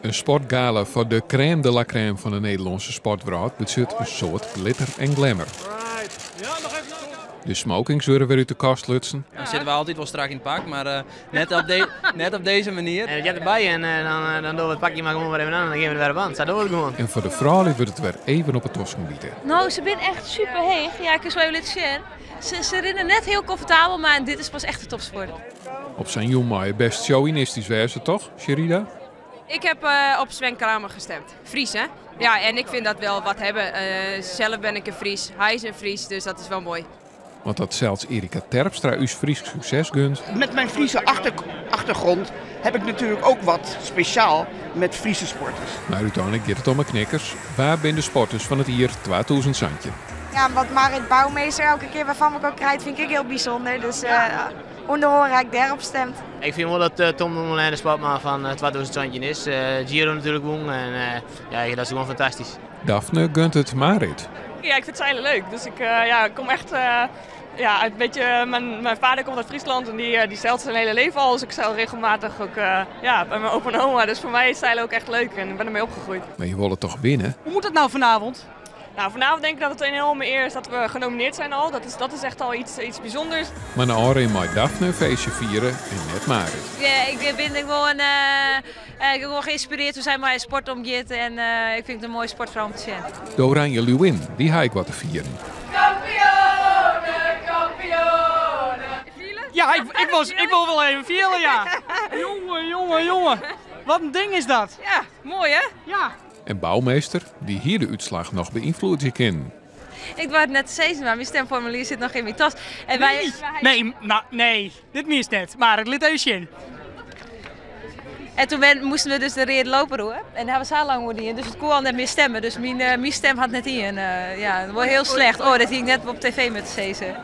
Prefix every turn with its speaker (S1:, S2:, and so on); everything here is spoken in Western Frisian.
S1: In sportgala foar de crème de la crème fan de Nederlânske sportwrâld betsjut in soad glitter en glamour. De smokings wurde wer út de kast lutsen.
S2: Dan sitte we altyd wol strak yn it pak, mar uh, net, op de, net op dizze manier.
S3: En it heart derby en uh, dan, dan dogge we it pakje mar gewoan wer even oan en dan gean we der wer op oan. Sa dogge we it gewoan.
S1: En foar de froulju wurdt it wer even op 'e tosken bite.
S4: No, se binne echt super heech. Ja, ik kin se wol even litte sjen. Se, se rinne net hiel komfortabel, mar dit is pas echt de topsport.
S1: Op sa'n jûn meie je best sjovinistysk wêze, toch, Sherida?
S5: Ik heb uh, op Sven Kramer gestemd. Fries, hè? Ja, en ik vind dat wel wat hebben. Uh, zelf ben ik een Fries, hij is een Fries, dus dat is wel mooi.
S1: Want dat sels Erika Terpstra ús Frysk sukses gunt.
S6: Met mijn Friese achtergrond heb ik natuurlijk ook wat speciaal met Friese sporters.
S1: Mar úteinlik giet it om 'e knikkers. Wa binne de sporters fan it jier 2017?
S7: Ja, wat Marit Bouwmeester elke kear wer foar elkoar krijt, fyn ik ek hiel bysûnder. Dus uh, ûnder oare ha ik dêrop stimd.
S3: Ik fyn wol dat uh, Tom Dumoulin de sportman fan 2017 is. Uh, Giro natuerlik wûn en ja, dat is gewoan fantastysk.
S1: Daphne gunt it Marit.
S8: Ja, ik vind zeilen leuk. Dus ik ja, ik kom echt ja, uit een beetje, mijn vader komt uit Friesland en die zeilt zijn hele leven al. Dus ik zeil regelmatig ook ja, bij mijn opa en oma. Dus voor mij is zeilen ook echt leuk en ik ben ermee opgegroeid.
S1: Mar je wol it toch winne?
S9: Hoe moet het nou vanavond?
S8: Nou, vanavond denk ik dat het een enorme eer is dat we genomineerd zijn al. Dat is echt al iets bysûnders.
S1: Mar nei ôfrin mei Daphne in feestje fiere en net Marit.
S4: Ja, ik bin gewoan geïnspirearre hoe't sy mei sport omgiet en ik fyn it in moaie sportfrou om te sjen.
S1: De Oranje Liuwin, dy ha ek wat te fieren.
S5: Kampioenen, kampioenen.
S9: Ja, ik wil wel even fielen, ja. Jonge, jonge, jonge. Wat in ding is dat.
S5: Ja, moai hè?
S9: Ja.
S1: En Bouwmeester, dy hie de útslach noch beynfloedzje kinnen.
S4: Ik wou it net sizze, mar myn stimformulier sit noch yn myn tas. En wy,
S9: Nee, nee, no, nee, dit mienst net. Mar ik lit even sjen.
S4: En toen moasten we dus de reade loper oer. En dêr ha we sa lang oer dien, dus it koe al net mear stimme. Dus myn stim hat net ien. Ja, wol hiel slecht. Oh, dat hie ik net op tv moatte sizze.